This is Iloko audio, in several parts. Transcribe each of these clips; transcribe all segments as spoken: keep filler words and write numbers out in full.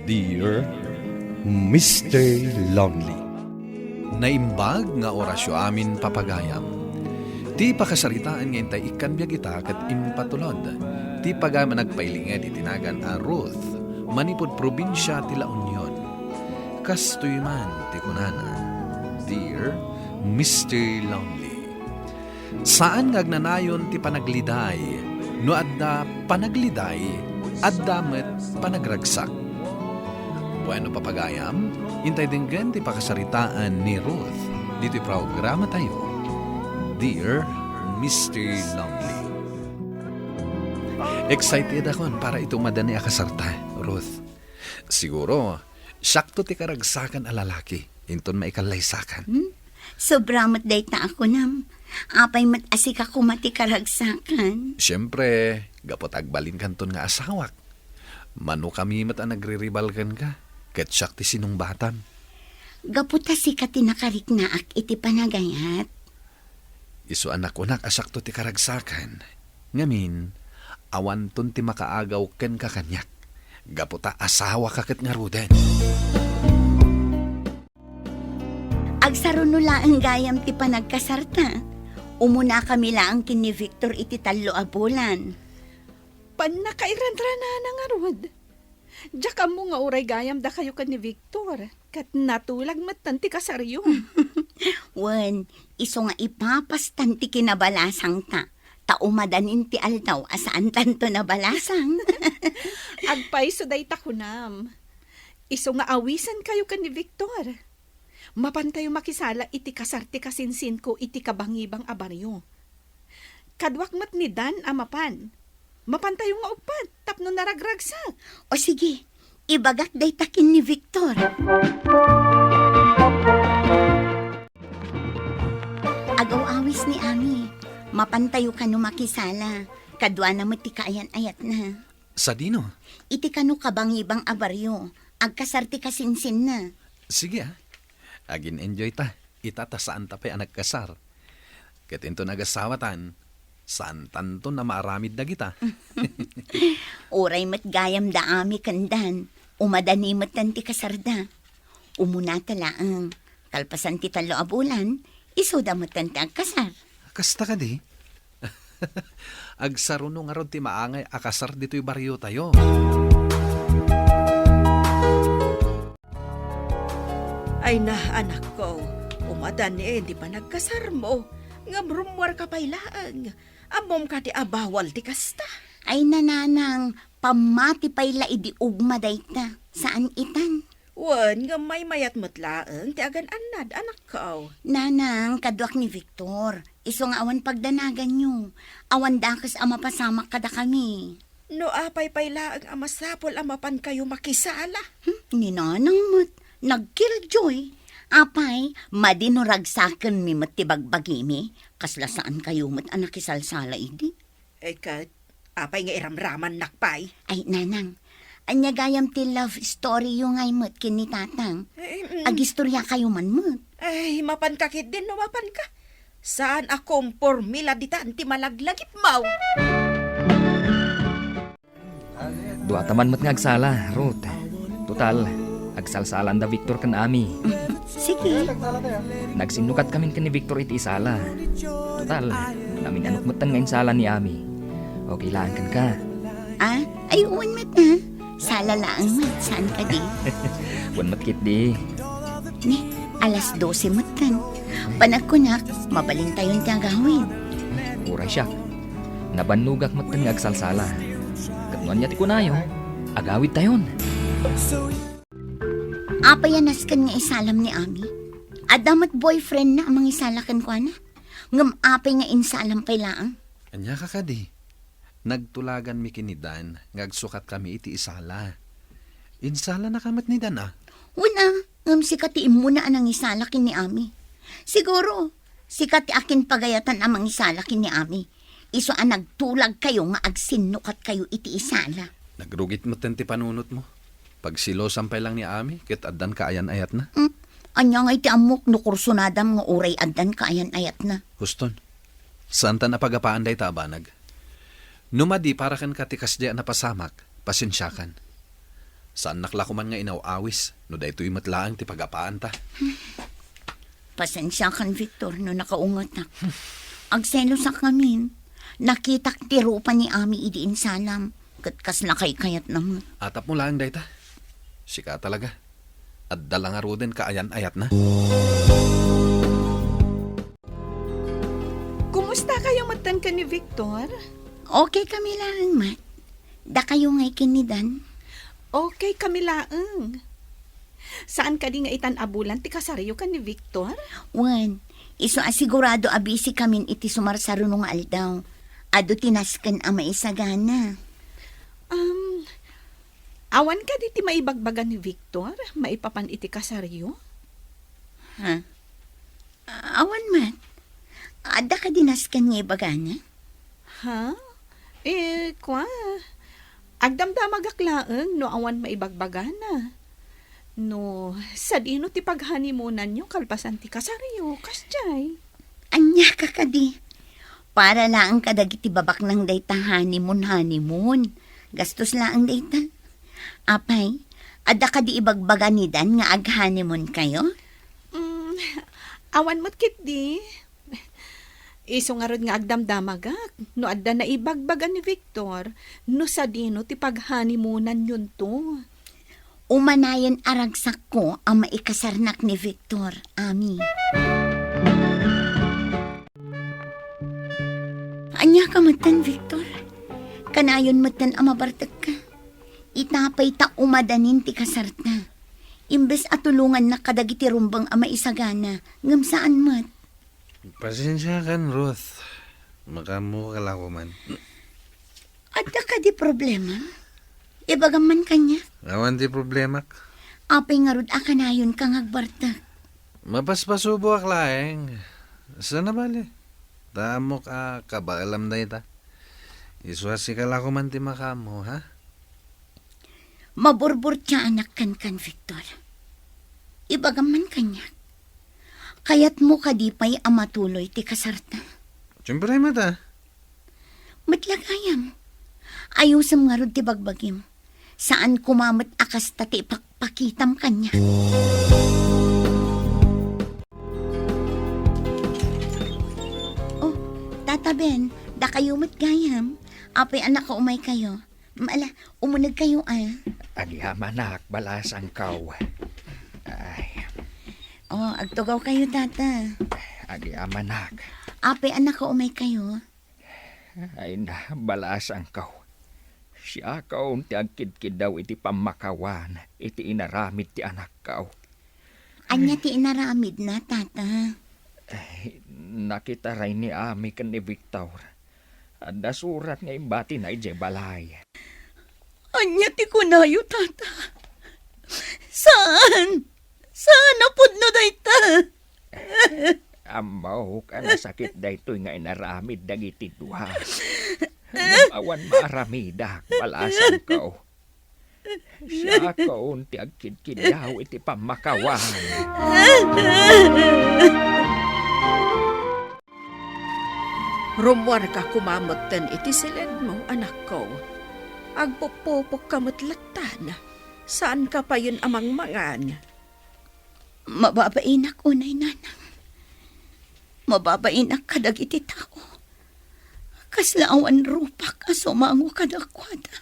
Dear Mister Lonely. Naimbag nga orasyo amin, papagayam. Ti pakasaritaan nga intay ikkan biag ita ket impatulod ti pagayam a nagpailinged iti nagan a Ruth, manipud probinsia ti La Union. Kastoy man ti kunana, Dear Mister Lonely. Saan nga agnanayon ti panagliday. No adda panagliday, adda met panagragsak. Bueno, papagayam, intay denggen ti pakasaritaan ni Ruth ditoy programatayo, Dear Mister Lonely. Excited akon para iti umadani a kasarta, Ruth. Siguro, siakto ti karagsakan a lalaki, inton maikallaysakan. Hmm? Sobra met dayta a kunam. Apay met a sika koma ti karagsakan? Siempre, gapu ta agbalinkanton nga asawak. Mano kami met a nagriribal kenka, ket siak ti sinungbatam. Gapu ta sika ti nakariknaak iti panagayat. Isu a nakunak a siakto ti karagsakan. Ngamin, awanton ti makaagaw kenka kaniak. Gapu ta asawaka ket ngaruden. Agsaruno laeng gayam ti panagkasarta. Umunakami laeng ken ni Victor iti tallo a bulan. Pannakairanranana ngarud. Diak ammo nga uray gayam dakayo ken ni Victor, ket natulag metten ti kasaryo. Wen, isu nga ipapastan ti kinabalasangta, ta umadanin ti aldaw a saantanto nabalasang. Agpayso dayta kunam. Isu nga awisenkayo ken ni Victor. Mapantayo makisala iti kasar ti kasinsinko iti kabangibang a barrio. Kaduak met ni Dan a mapan. Mapantayo nga uppat tapno naragragsak. O sige, ibagak dayta ken ni Victor. Agaw-awis ni Ami. Mapantayo kano makisala. Kaduana met ti kaayan-ayatna. Sadino? Iti kano kabangibang a barrio, agkasar ti kasinsinna. Sige, a. Agin-enjoy ta. Ita ta saanta pay a nagkasar. Ket inton agasawatan, saantanto a maaramid dagita. Uray met gayam da Ami ken Dan, umadani metten ti kasarda. Umunata laeng, kalpasan ti tallo a bulan, isuda metten ti agkasar. Kasta kadi? Agsaruno ngarud ti maangay a kasar ditoy barriotayo. Ay na, anakko, umadani ti panagkasarmo. Ngem rummuarka pay laeng. Ammom kadi a bawal ti kasta? Ay na, nanang, pammati pay la idi ugma dayta. Saan itan? Wen, ngem maymayat met laeng ti agan-annad, anakko. Nanang, kaduak ni Victor. Isu nga awan pagdanaganyo. Awan dakes a mapasamak kadakami. No apay pay laeng a masapul a mapankayo makisala? Hmm, ni Nanang met, nagkilljoy. Apay, madi no ragsakenmi met ti bagbagimi, kasla saankayo met a nakisalsala idi? Eh, ket, apay nga iramramannak pay? Ay, Nanang, ania gayam ti love story-yo ngay met ken ni Tatang? Eh, mm. Agistoriakayo man met. Ay, mapanka ketdin no mapanka. Saan a komporme la ditan ti malaglagipmo. Duata man met nga agsala, Ruth. Total, agsalsalaan da Victor ken Ami. Sige. Nagsinnukat kamin ken ni Victor iti isala. Total, namin-anok metten nga insala ni Ami. Okay laeng kenka? Ah, ay, wen met, ah. Sala laeng met, saan kadi? Wen met ketdi. Ne, alas dose metten. Panagkunak, mabalintayon ti agawid. Uray siak. Nabannogak metten nga agsalsala. Ket no ania ti kunayo, agawidtayon. Apay a nasken nga isalam ni Ami? Adda met boyfriend-na a mangisala kenkuana? Ngem apay nga insalam pay laeng? Ania ka kadi? Nagtulaganmi ken ni Dan nga agsukatkami iti isala. Insalanaka met ni Dan, a? Wen a, ngem sika ti immuna a nangisala ken ni Ami. Siguro, sika ti akinpagayatan a mangisala ken ni Ami. Isu a nagtulagkayo nga agsinnukatkayo iti isala. Nagrugit metten ti panunotmo. Pagsilosan pay lang ni Ami ket addan kaayan-ayatna. Hmm? Ania ngay ti ammok no kursunadam nga uray addan kaayan-ayatna? Huston, saantan a pagapaan dayta a banag. No madi para kenka ti kasdiay a napasamak, pasensiakan. Saannak la koman nga inaw-awis no daytoy met laeng ti pagapaanta. Pasensiakan, Victor, no nakaungetak. Agselosak ngamin. Nakitak ti rupa ni Ami idi insalam, ket kasla kaykayatna met. Atapmo laeng dayta. Sika talaga. Adda la ngaruden kaayan-ayatna. Kumusta kayo metten ken ni Victor? Okay kami laeng met. Dakayo ngay ken ni Dan? Okay kami laeng. Saan kadi nga itan a bulan ti kasaryo ken ni Victor? Wen, isu a sigurado a busy kamin iti sumarsaruno nga aldaw. Adu ti nasken a maisagana. Um, awan kadi ti maibagbaga ni Victor maipapan iti kasaryo? Ha? Awan met. Adda kadi nasken nga ibagana? Ha? Eh, kwa? Agdamdamagak laeng no awan maibagbagana. No, sadino ti paghanimunanyo kalpasan ti kasaryo, kasjay? Ania ka kadi? Para laeng kadagiti babaknang dayta honeymoon, honeymoon. Gastos laeng dayta. Apay, adda kadi ibagbaga ni Dan nga ag-honeymoon kayo? Mm, awan met ketdi. Isu ngarud nga agdamdamagak no adda naibagbaga ni Victor no sadino ti paghanimunanyonto. Umanayen a ragsakko a maikasarnak ni Victor, Ami. Ania ka metten, Victor? Kanayon metten a mabartekka. Ita pay ta umadanin ti kasarta. Imbes a tulongannak kadagiti rumbeng a maisagana, ngem saan met. Pasensiakan, Ruth. Makaammoka la koman. Adda kadi problema? Ibagam man kaniak. Awan ti problemak. Apay ngarud a kanayonka nga agbartek? Mapaspasuboak laeng. Saan a bale? Ta ammok a kabaelam dayta. Isu a sika la koman ti makaammo, ha? Maburburtiaanak kenka, Victor. Ibagam man kaniak. Kayatmo kadi pay a matuloy ti kasarta? Siempre met a. Met la gayam. Ayusem ngarud ti bagbagim. Saan koma met a kasta ti ipakpakitam kaniak. Oh, Tata Ben, dakayo met gayam. Apay a nakaumaykayo. Ala, umunegkayo, a. Agyamanak, balasangko. Ay. Oh, agtugawkayo, Tata. Agyamanak. Apay a nakaumaykayo. Ay na, balasangko. Siakon ti agkidkiddaw iti pammakawan iti inaramid ti anakko. Ania ti inaramidna, Tata? Ay, nakitaray ni Ami ken ni Victor. Adda surat nga imbatina idiay balay. Ania ti kunayo, Tata? Saan? Saan a pudno dayta? Ammok a nasakit daytoy nga inaramid dagiti dua. Ngem awan maaramidak, balasangko. Siakon ti agkidkiddaw iti pammakawan. Rummuarka koma metten iti silidmo, anakko. Agpuppupokka met lattan. Saanka payen a mangmangan. Mababainak unay, Nanang. Mababainak kadagiti tao. Kasla awan rupak a sumango kadakuada.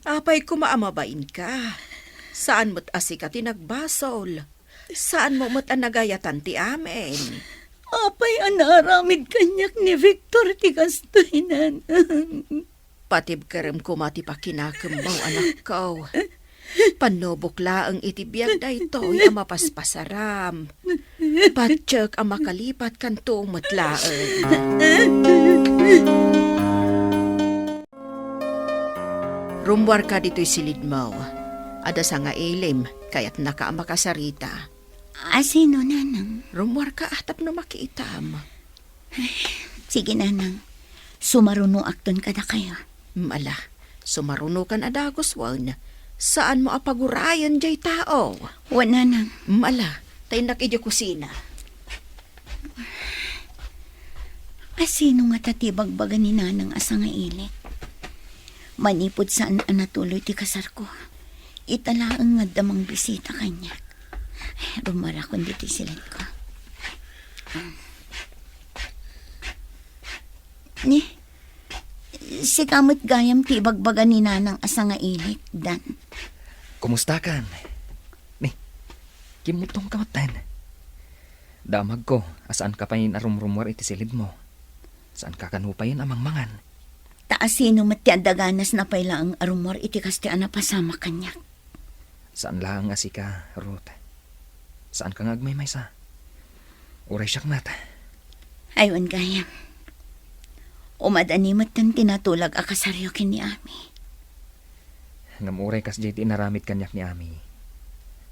Apay koma a mabainka? Saan met a sika ti nagbasol. Saanmo met a nagayatan ti amin. Apay a naaramid kaniak ni Victor ti kastoy, Nanang? Patibkerem koma ti pakinakemmo, anakko. Pannubok laeng iti biag daytoy a mapaspasaram. Patiek a makalipat kanto met laeng. Rummuarka ditoy silidmo. Adda sangailim, kayatnaka a makasarita. A sino, Nanang? Rummuarka a tapno makitam. Sige, Nanang. Sumarunoakton kadakayo. Mala, sumarunokan a dagus wen. Saanmo a pagurayen jay tao. Wen, Nanang. Mala, ta innak idiay kusina. A sino ngata ti ibagbaga ni Nanang a sangailik? Manipud saan a natuloy ti kasarko, Ita laeng nga adda mangbisita kaniak. Ay, rummuarakon ditoy silidko. Ni, sika met gayam ti ibagbaga ni Nanang a sangailik, Dan. Kumustakan? Ni, kimmutongka met, Dan. Damagko a saanka pay a rumrummuar iti silidmo. Saanka kano pay a mangmangan. Ta asino met ti adda ganas na pay laeng a rummuar iti kastoy a napasamak kaniak? Saan laeng a sika, Ruth. Saanka nga agmaymaysa. Uray siak met. Ay, wen gayam. Umadani met ti natulag a kasaryo ken ni Ami. Ngem uray kasdiay ti inaramid kaniak ni Ami,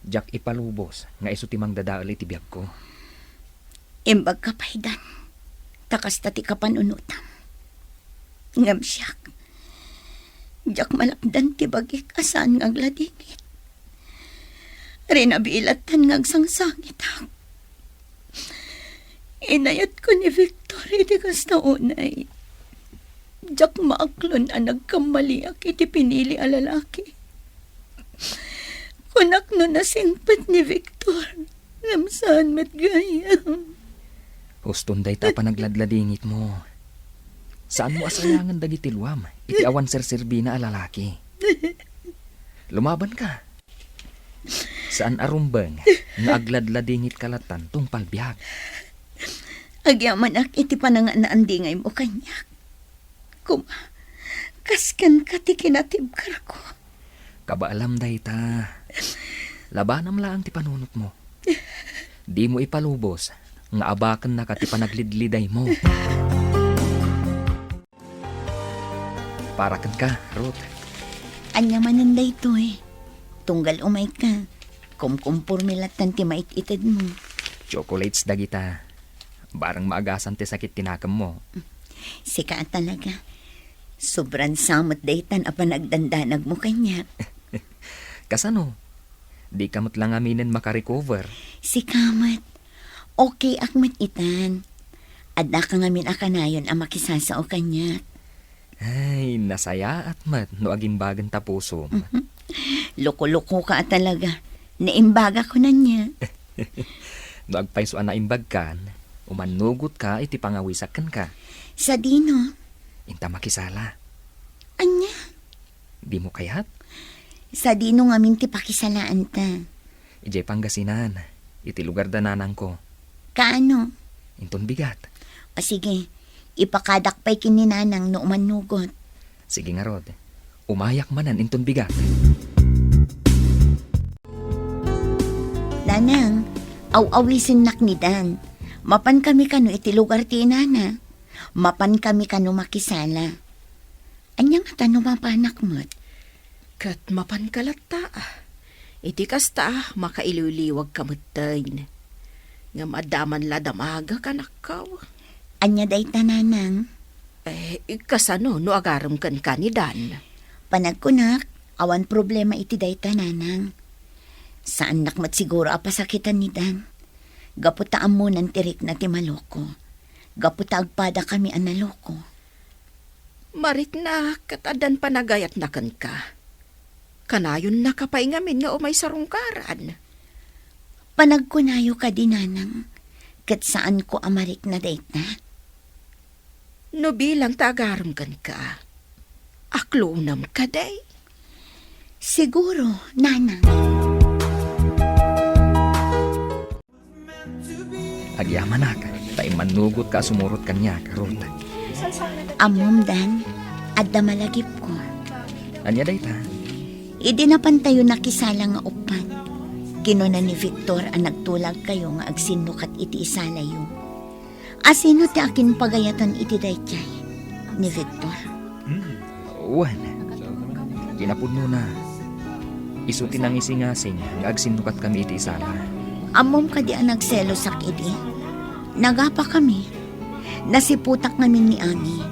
diak ipalubos nga isu ti mangdadael iti biagko. Imbagka pay, Dan, ta kasta ti kapanunotam. Ngem siak, diak malakdan ti bagik a saan nga agladingit. Rinabilattan nga agsangsangitak. Inayatko ni Victor iti kasta unay. Diak maaklon a nagkammaliak iti pinili a lalaki. Kunak no nasingpet ni Victor, ngem saan met gayam. Huston dayta a panagladladingitmo. Saanmo a sayangen dagiti luam iti awan serserbina a lalaki. Lumabanka. Saan a rumbeng nga agladladingitka lattan tungpal biag. Agyamanak iti panangan-andingaymo kaniak. Koma, kas kenka ti kinatibkerko. Kabaelam dayta. Labanam laeng ti panunotmo. Dimo ipalubos nga abakennaka ti panaglidlidaymo. Para kenka, Ruth. Ania manen daytoy? Tunggal umayka, kumkumporme lattan ti mait-itedmo. Chocolates dagita. Bareng maagasan ti sakit ti nakemmo. Sika a talaga. Sobran sa met daytan a panagdandanagmo kaniak. Kasano? Dika met la ngaminen makarecover. Sika met. Okay ak met itan. Addaka ngamin a kanayon a makisasao kaniak. Ay, nasayaat met no agimbagen ta pusom. Loko-lokoka a talaga. Naimbagak ko ania. No agpayso a naimbagkan, umannugotka iti pangawisak kenka. Sadino? Inta makisala. Ania? Dimo kayat? Sadino ngamin ti pakisalaanta? Idiay Pangasinan, iti lugar da nanangko. Kaano? Inton bigat. O sige, ipakadak pay ken ni Nanang no umannugot. Sige ngarud, umayak manen inton bigat. Nanang, aw-awisennak ni Dan. Mapankami kano iti lugar ti inana. Mapankami kano makisala. Ania ngata no mapanak met? Ket mapanka latta. Iti kasta, makailiwliwagka metten. Ngem adda man la damagek, anakko. Ania dayta, Nanang? Eh, kasano no agarem kenka ni Dan? Panagkunak, awan problema iti dayta, Nanang. Saannak met siguro a pasakitan ni Dan. Gapu ta ammonan ti rikna ti maloko. Gapu ta agpadakami a naloko. Marikna ket addan panagayatna kenka. Kanayonnaka pay ngamin nga umay sarungkaran. Panagkunayo kadi, Nanang, ket saanko a marikna dayta? No bilang ta agarem kenka, aklonam kadi? Siguro, Nanang. Agyamanak, ta immannugotka a sumurot kaniak, Ruth. Ammom, Dan, adda malagipko. Ania dayta? Idi napantayo nakisala nga uppat, kinuna ni Victor a nagtulagkayo nga agsinnukat iti isalayo. Asino ti akinpagayatan iti daydiay? Ni Victor. Hmm. Wen, kinapudnona, isu ti nangisingasing nga agsinnukatkami iti isala. Ammom kadi a nagselosak idi? Nagapakami. Nasiputak ngamin ni Ami.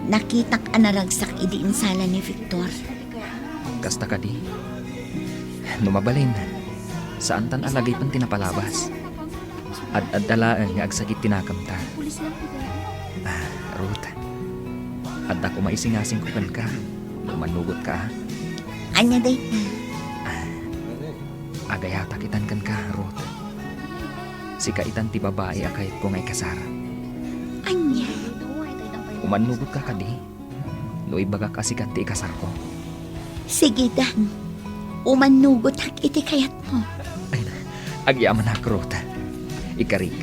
Nakitak a naragsak idi insala ni Victor. Kasta kadi? No mabalin, saantan a lagipen ti napalabas. Ad-adda laeng nga agsagid ti nakemta. Ah, Ruth, adda koma isingasingko kenka no mannugotka, a? Ania dayta? Ah, Agayatak itan kenka, Ruth. Sika itan ti babai a kayatko nga ikasar. Ania? Umannugotka kadi no ibagak a sikan ti ikasarko? Sige, Dan. Umannugotak iti kayatmo. Ay, agyamanak, Ruth. Ikarik,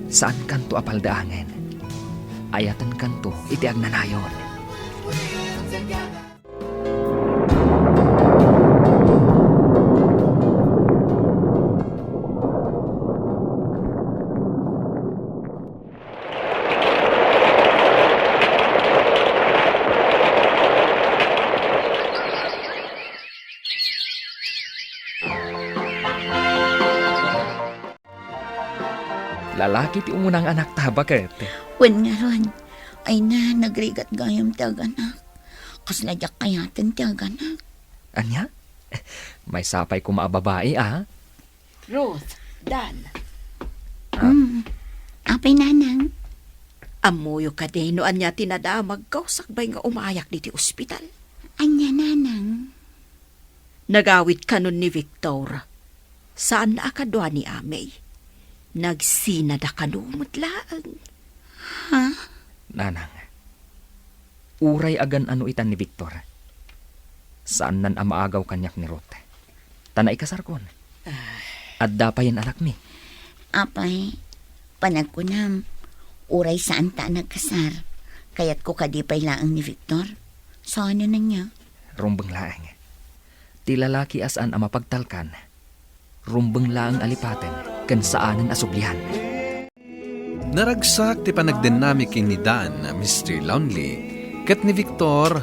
saankanto a paldaangen. Ayatenkanto iti agnanayon. Lalaki ti umuna nga anakta, baket? Wen ngarud. Ay na, nagrigat gayam ti aganak. Kasla diak kayaten ti aganak. Ania? Maysa pay koma a babai, a? Ruth, Dan. Ah. Mm. Apay, Nanang? Ammoyo kadi no ania ti nadamagko sakbay nga umayak ditoy ospital? Ania, Nanang? Nagawid kanon ni Victor. Saan a kadua ni Amey. Nagsinada kano met laeng. Ha? Nanang, uray agan-ano itan ni Victor, saannan a maagaw kaniak ni Ruth. Ta naikasarkon. Ah. Adda payen anakmi. Apay, panagkunam, uray saanta a nagkasar, kayatko kadi pay laeng ni Victor? Saanen ania? Rumbeng laeng. Ti lalaki a saan a mapagtalkan, rumbeng laeng a lipaten ken saanen a sublian. Naragsak ti panagdennami ken ni Dan, Mister Lonely, ket ni Victor,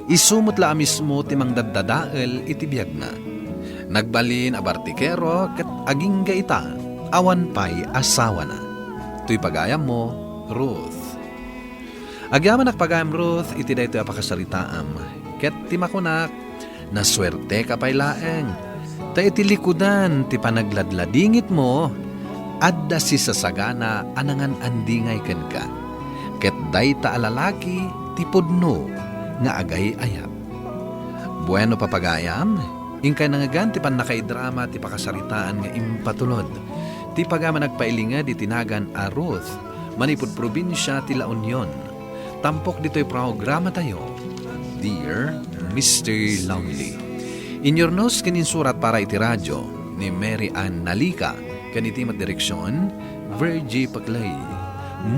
isu met la a mismo ti mangdaddadael iti biagna. Nagbalin a bartikero ket agingga ita, awan pay asawana. Toy pagayammo, Ruth. Agyamanak pagayam, Ruth, iti daytoy a pakasaritaam, ket ti makunak, nasuerteka pay laeng, ta iti likudan ti panagladladingitmo, adda sisasagana a nangan-andingay kenka, ket dayta a lalaki ti pudno nga agay-ayat. Bueno, papagayam, inkay nangngegan ti pannakaidrama ti pakasaritaan nga impatulod ti pagayam a nagpailinged iti nagan a Ruth manipud probinsia ti La Union. Tampok ditoy programatayo, Dear Mister Lonely. Inyurnos ken insurat para iti radio ni Mary Ann Nalica ken iti met direksion, Virgie Paclay.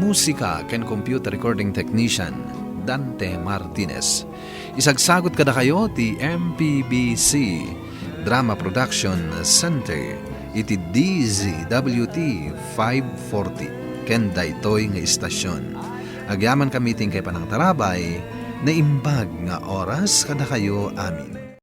Musika ken computer recording technician, Dante Martinez. Isagsagut kadakayo ti M P B C Drama Production Center iti D Z W T five forty ken daytoy nga istasion. Agyamankami ti inkay panangtarabay, naimbag nga oras kadakayo amin.